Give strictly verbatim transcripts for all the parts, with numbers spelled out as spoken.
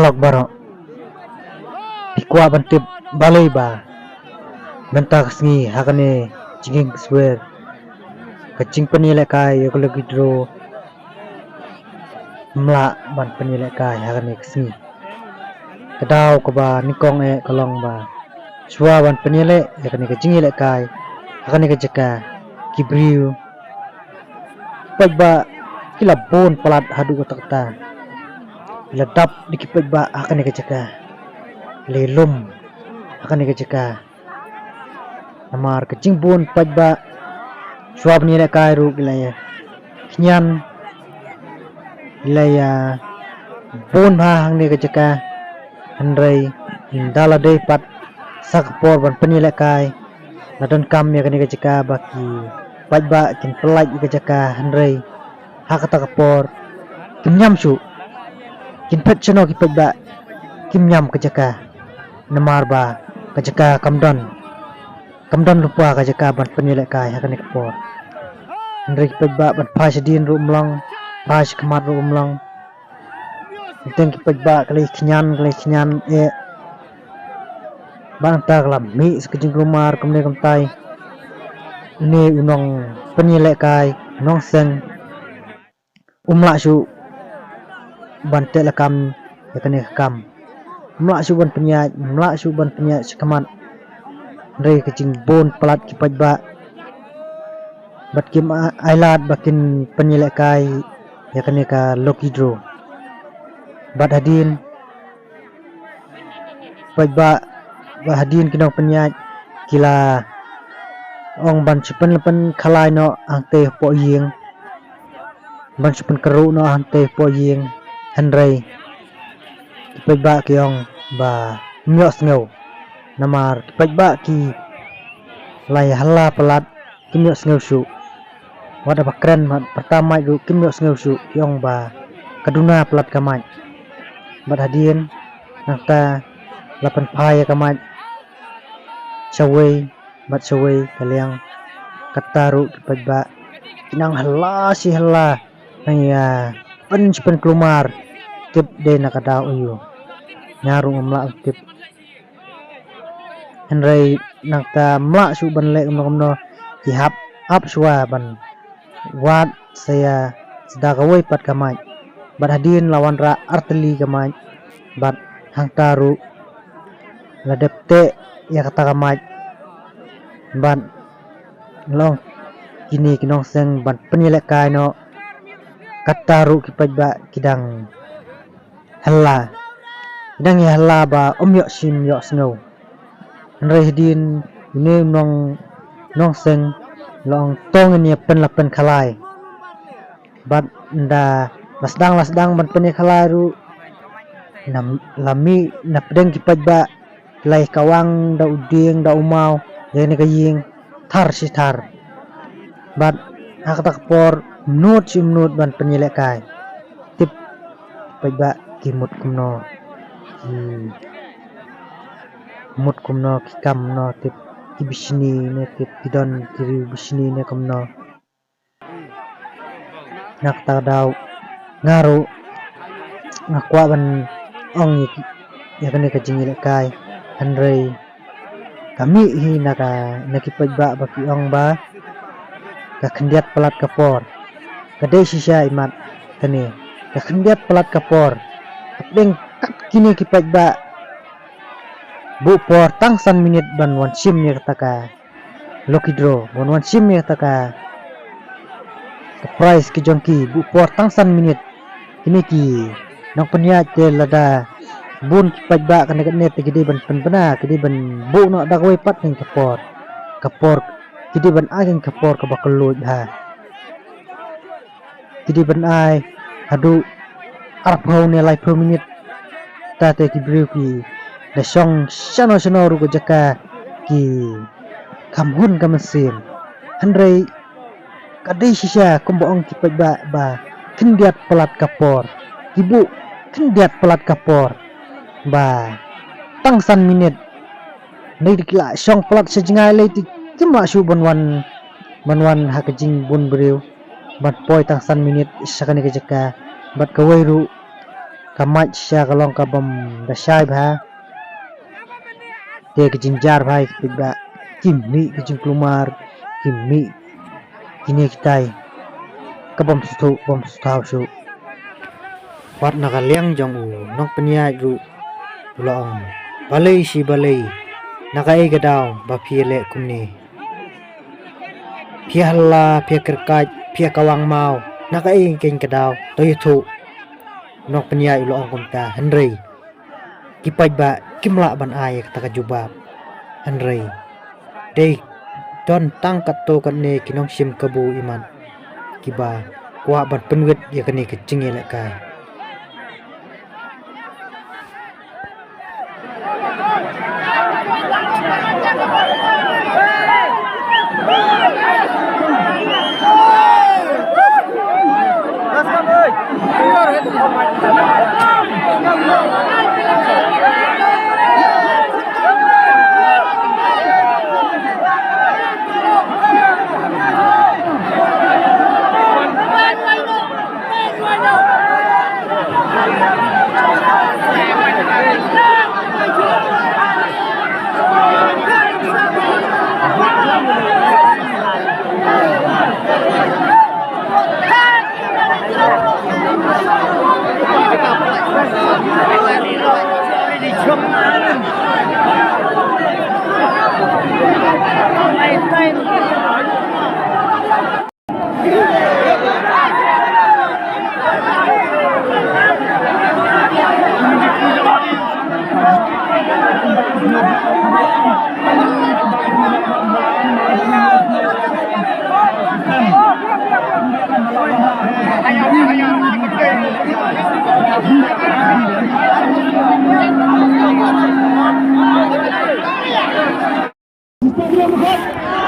Tok baroh. Phi kwah ban tip balei ba mynta ka sngi ha kane ka jingkieng swer ka jingpynïalehkai ïa ka lucky draw ym lah ban pynïalehkai ha kane ka sngi. Ka daw kaba nyngkong eh ka long ba shuwa ban pynïaleh ïa kane ka jingïalehkai ha kane ka jaka, ki briew paidbah ki la bun palat haduh katta katta. Ki la dap da ki paidbah ha kane ka jaka. Ki la ïalum ha kane ka jaka. Namar ka jingbun paidbah shuwa ban ïalehkai ruh ki la ïa khñian, ki la ïa bun bha hangne ka jaka. Hynrei ynda la dei pat sa ka por ban pynïalehkai, la donkam ïa kane ka jaka ba ki paidbah kin pyllait ïa ka jaka, hynrei ha kata ka por kim ñiam shuh. Kin phet shano ki paidbah, kim ñiam ka jaka. Namar ba ka jaka kam don, kam don lypa ka jaka ban pynïalehkai ha kane ka por. Hynrei ki paidbah ban phai shadien ruh ym long, phai shakhmat ruh ym long. Teng ki paidbah ki la ïa khñian, ki la ïa khñian eh. Bad nangta ka la mih sa ka jingkulmar kumne kumtai. Une u nongpynïalehkai, nongseng, um lah shuh ban teh lakam ïa kane ka kam. Um lah shuh ban pynïaid, um lah shuh ban pynïaid shakhmat. Hynrei ka jingbun palat ki paidbah bad kim a-, ailad ba kin pynïalehkai ïa kane ka lucky draw. Bad hadien paidbah, bad hadien ki nongpynïaid ki la ong ban shu pynleit pynkhalai noh hangtei hapoh ïing, ban shu pynkyrhuh noh hangtei hapoh ïing. Hynrei ki paidbah ki ong ba ym ïohsngew. Namar ki paidbah ki la ïa hylla palat, kim ïohsngew shuh. Wat haba kren bad pyrta mike ruh kim ïohsngew shuh, ki ong ba ka duna palat ka mike. Bad hadien nangta la pynphai ïa ka mike shawei bad shawei ka liang. Kata ruh ki paidbah ki nang hylla shi hylla, nang ïa pyn shi pynkulmar, tip dei na ka daw aïu. Nga ruh ngam lah tip. Hynrei nangta ym lah shuh ban leh kumno kumno, ki hap ap shuwa ban wad sa ïa, sa da kawei pat ka mike. Bad hadien la wanrah artylli ka mike. Bad hangta ruh la dep teh ïa kata ka mike. Bad long kine ki nongseng ban pynïalehkai noh. Kata ruh ki paidbah ki dang hylla, ki dang ïa hylla ba ym ïoh shim ïohsngew. Hynrei hadien une u nong, nongseng la ong to ngin ïa pynleit pynkhalai. Bad ynda la sdang, la sdang ban pynïakhalai ruh, na, la mih na pdeng ki paidbah, la ïa kawang da u dieng da u maw ïa kane ka ïing thar shi thar. Bad ha kata ka por mynta shi mynta ban pynïalehkai. Tip paidbah ki mut kumno, ki mut kumno, ki kam kumno, tip ki bishni ne tip ki don ki riew bishni ne kumno. Na kata ka daw nga ruh nga kwah ban ong ïa kane ka jingïalehkai, hynrei ka mih hi na ka, na ki paidbah ba ki ong ba ka khyndiat palat ka por. Ka dei shisha imat kane, ka khyndiat palat ka por. Hapdeng kat kine ki paidbah buh por tang san minit ban wan shim ïa kata ka lucky draw, ban wan shim ïa kata ka, ka prize ka jong ki, buh por tang san minit. Kine ki nongpynïaid te lada bun ki paidbah kane kane te ki dei ban pynbna, ki dei ban buh noh da kawei pat kane ka por. Ka por, ki dei ban ai kane ka por kaba kylluid ha. Ki dei ban ai haduh arphew ne laiphew minit. Te ki briew ki da shong shano shano ruh ka jaka, ki kham hun ka mynsiem. Hynrei ka dei shisha kumba ong ki paidbah ba khyndiat palat ka por. Ki buh khyndiat palat ka por ba tang san minit. Hynrei da ki la shong palat sha jngai lei te kim lah shuh ban wan, ban wan ha ka jingbun briew ban poi tang san minit sha kane ka jaka. Bad kawei ruh Ka mait shisha ka long ka bym da shai bha. Te ka jingjia bha ïa ki paidbah, kim mih ka jingkulmar, kim mih kine kitai. Ka bym sngewthuh, bym sngewthuh shuh. Wat na ka liang jong u nongpynïaid ruh u la ong, balei shi balei, na kaei ka daw ba phi ïaleh kumne? Phi ïa halla, phi ïa kyrkait, phi ïa kawang maw, na kaei keiñ ka daw? To ïathuh. U nongpynïaid u la ong kumta, hynrei ki paidbah kim lah ban ai ïa kata ka jubab. Hynrei dei don tang katto katne ki nongshim kabu imat kiba kwah ban pynwit ïa kane ka jingïalehkai.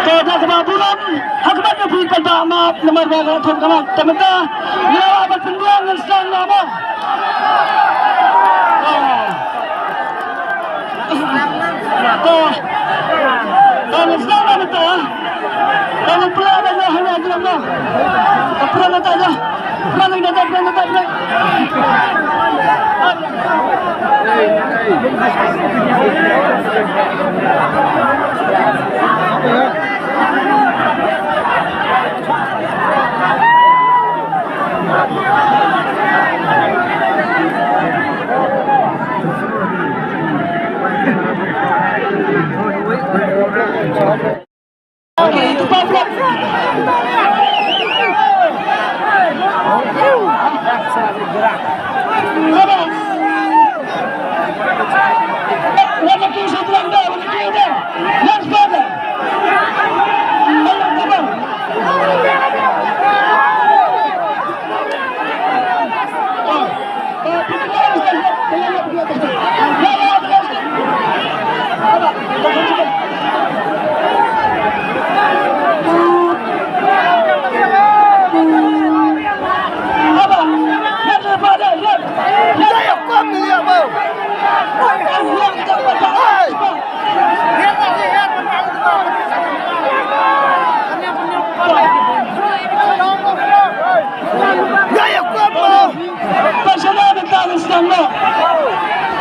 Te da kaba burom ha khmat jong phi, paidbah, map namar ba ka la thok ka map. Te mynta ngi la wan ban pynbiang, ngan sdang noh mo. Te, te ngan sdang noh mynta. Te ngan pynlong noh ha ïa ngi noh. Te pynlong noh ta noh.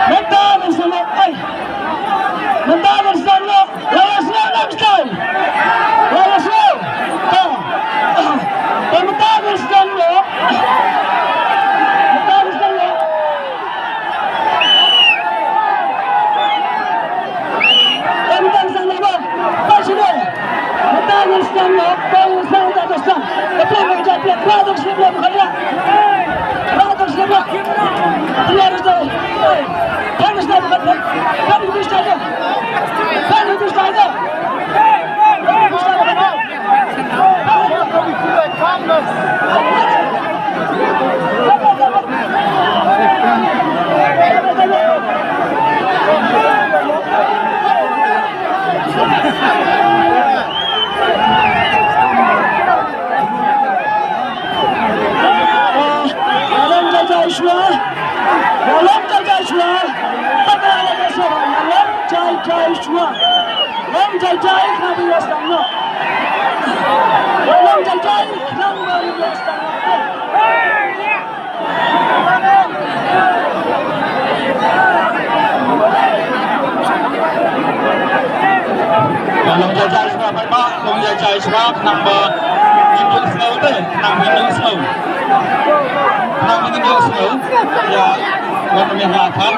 Mynta ngan sdang noh. Ai. Mynta ngan sdang noh. La ïa sdang noh mynta. La ïa sdang. Ta. Ta mynta ngan sdang noh. Mynta ngan sdang noh. Ta mynta ngan sdang noh. Ba sdang. Mynta ngan sdang noh. Ta ngan sdang noh. Ta sdang. Ta pla ngan sdang. Pla ngan sdang. Ïalom jai jai shuwa. Ïalom jai jai shuwa. Pata la ka shuwa. Ïalom jai jai shuwa. Ïalom jai jai, khnang ba ïa sdang noh. Ïalom jai jai, khnang ba ïa sdang noh. Jai shuwa, khnang ba ngin ïohsngew te, khnang ba ngin ïohsngew. Khnang ba ngin ïohsngew ïa wat ym ïa la thang.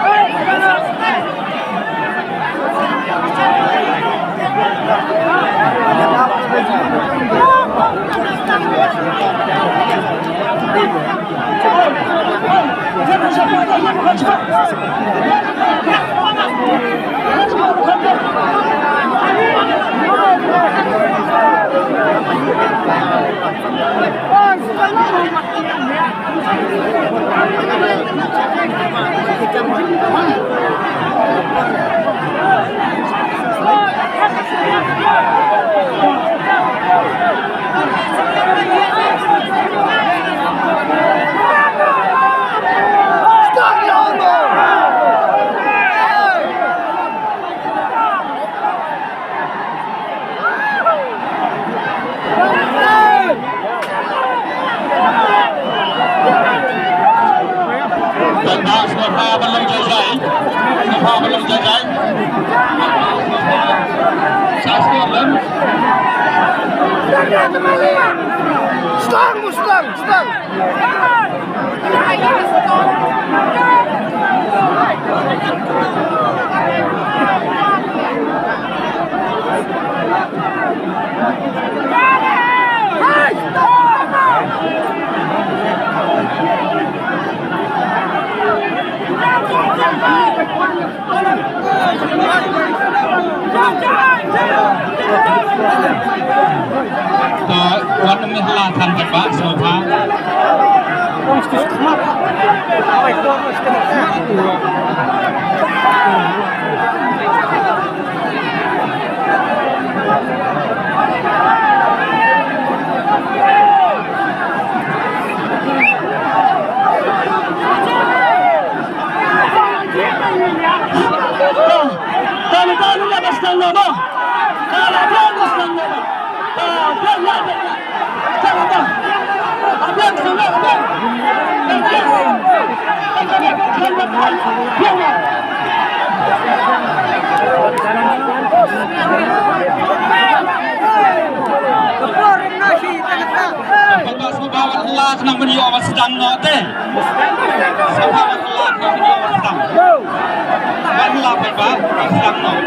Tang ba sngewbha ban long jai jai. Sngewbha ban long jai jai. Sa sngewbha. Stang, stang, stang. Ka wan ym ïa la thang ka ba sngewbha. Sngewbha wat la khnang ban ïoh wat sdang noh te. Sngewbha wat la khnang ban ïoh wat sdang. Wat la khnang ban ïoh wat sdang noh.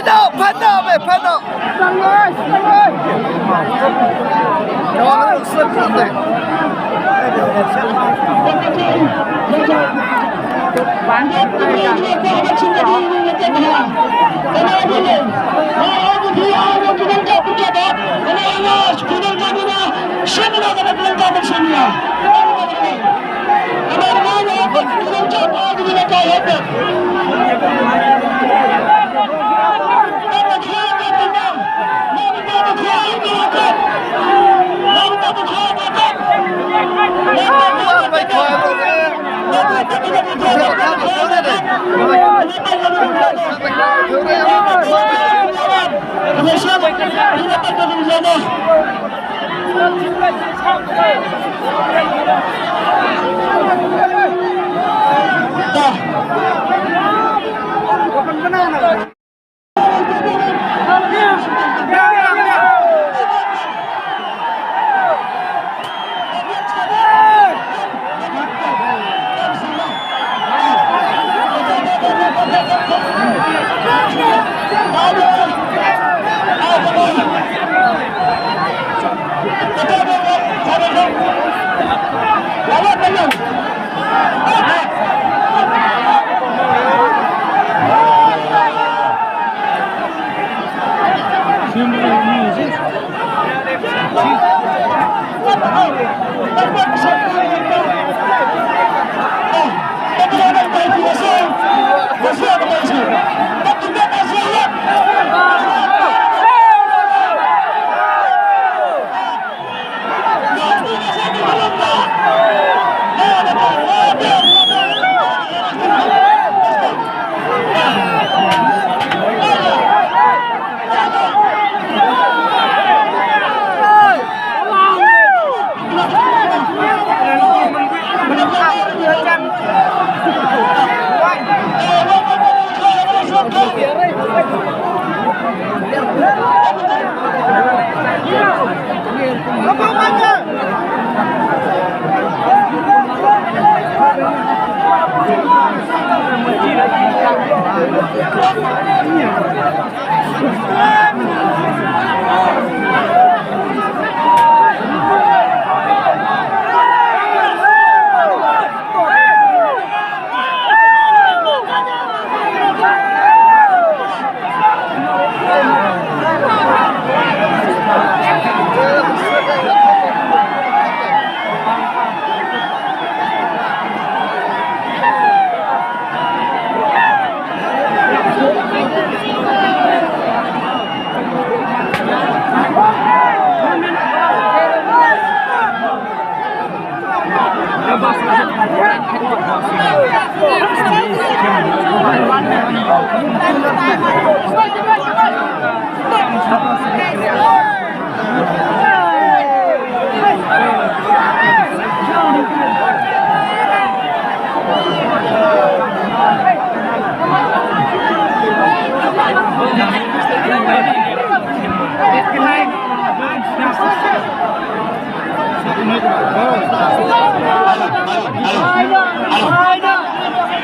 No, panda, be, panda.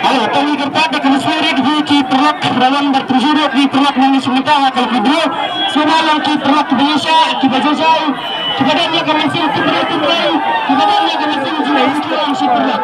Alo, to ngi kyrpad da ka mynsiem rit hi ki paralok, ba wan bad pynjur ïa ki paralok nongïashim bynta ha ka lucky draw. Sngewbha ïa ki paralok kiba ïashah, kiba jai jai, kiba don ïa ka mynsiem tynrai tynrai, kiba don ïa ka mynsiem jingïashim bynta, shi paralok.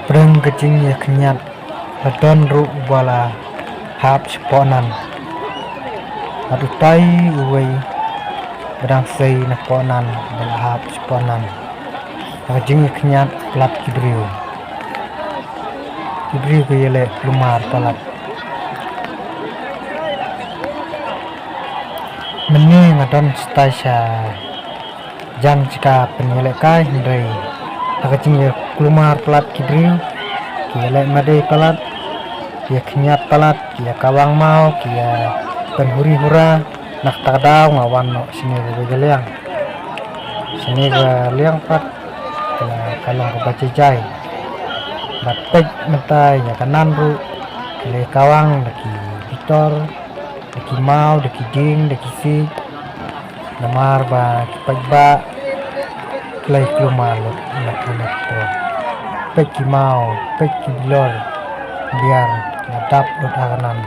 Hapdeng ka jingïakhniat la don ruh uba la hap shapoh nan. Bad utai uwei ba dang sei napoh nan ba la hap shapoh nan. Ha ka jingïakhniat palat ki briew, ki briew ki ïaleh kulmar palat. Mynne nga don shatai sha jang jaka pynïalehkai hynrei ha ka jingïakulmar palat ki briew ki ïaleh madei palat, ki ïakhniat palat, ki ïakawang maw, ki ïapynhuri hura na kata ka daw nga wan noh shane ka liang. Shane ka liang pat ka long kaba jai jai. Bad peit mynta ïa kanan ruh ki la ïakawang da ki bitor, da ki maw, da ki dieng, da ki siej. Namar ba ki paidbah ki la ïakulmar lut na kane ka por. Peit ki maw, peit ki bilor biar la dap lut ha kanan.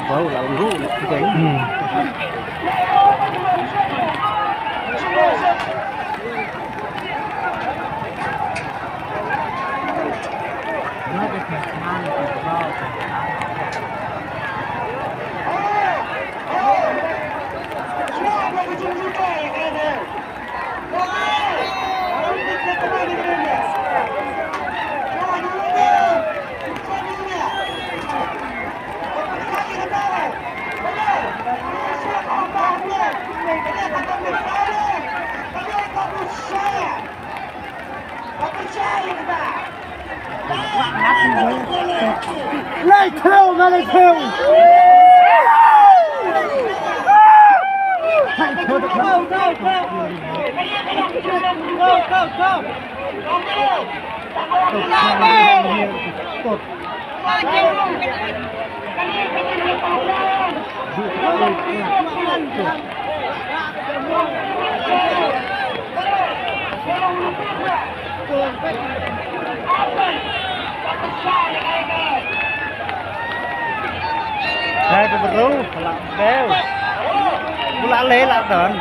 Bau lah lenggu kita ini. Hmm. Lei theu, ma lei theu. Hai, tu beru, lah bel. Pula leh lah don.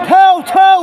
Thâu, thâu.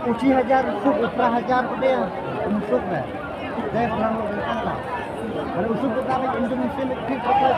Pôci hajar u suk, u phra hajar u dei u suk dei. Dei phra u dei phra. Kalau u suk kita ni Indonesia ni klik klik.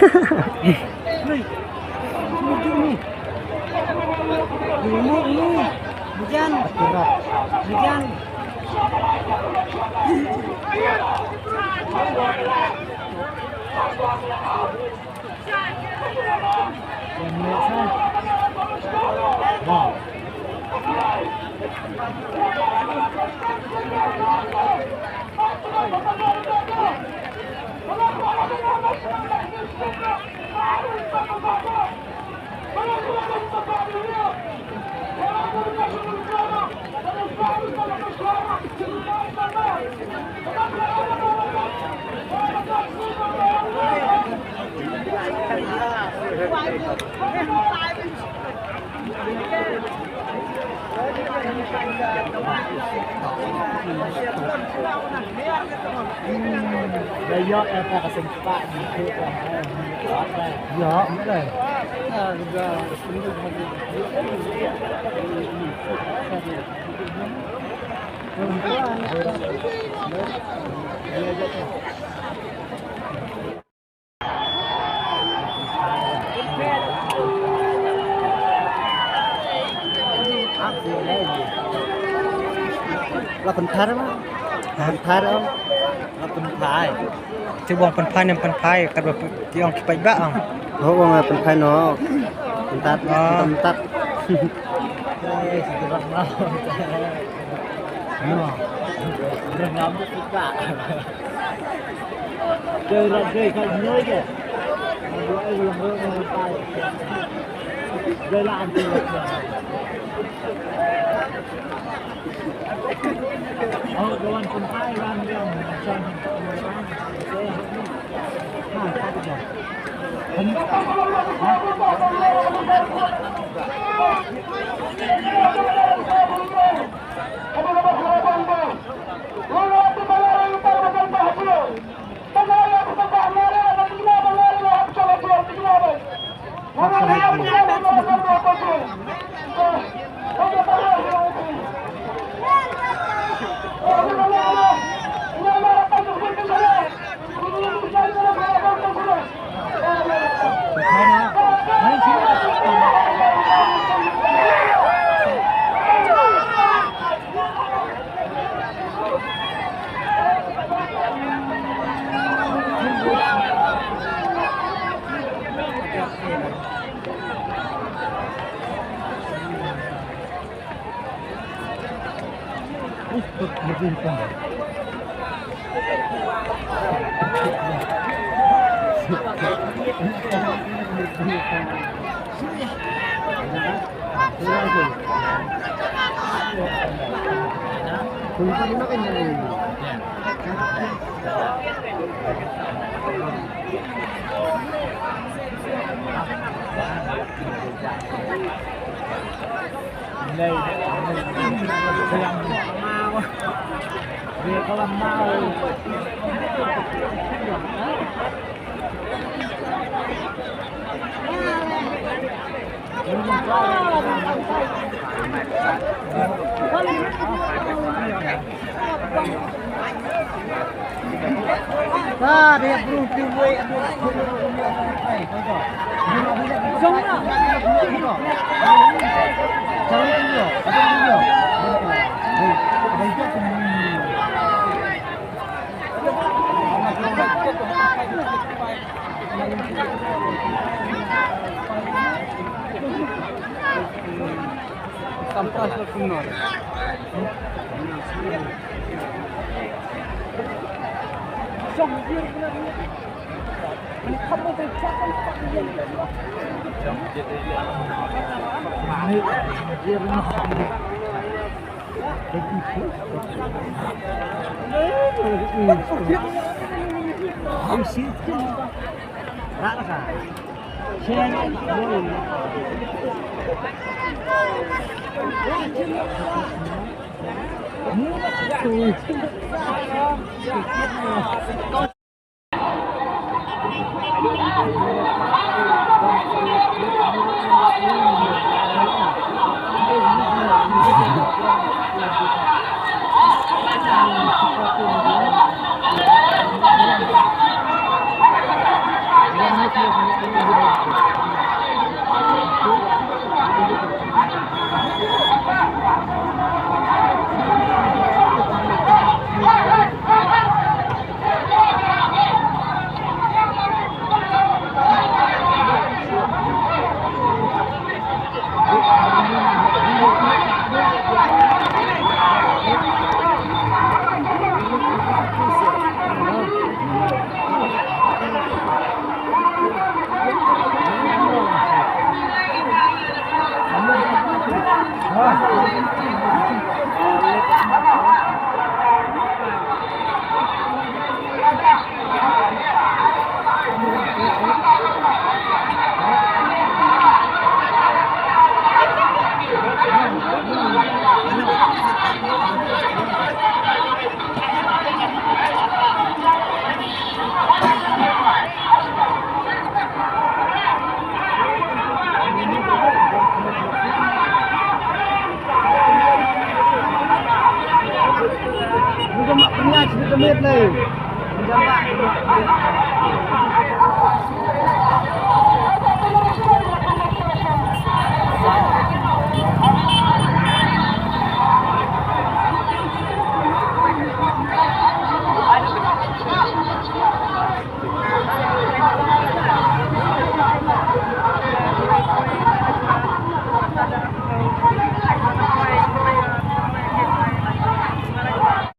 Ini, ini. Ini, ini. Hujan. Hujan. La pynthar ma? Pynthar ma? La pynthar. Te u ong pynphai ne pynphai, katba ki ong ki paidbah ong. Ho, u ong pynphai noh. Pyntat, ah, pyntat.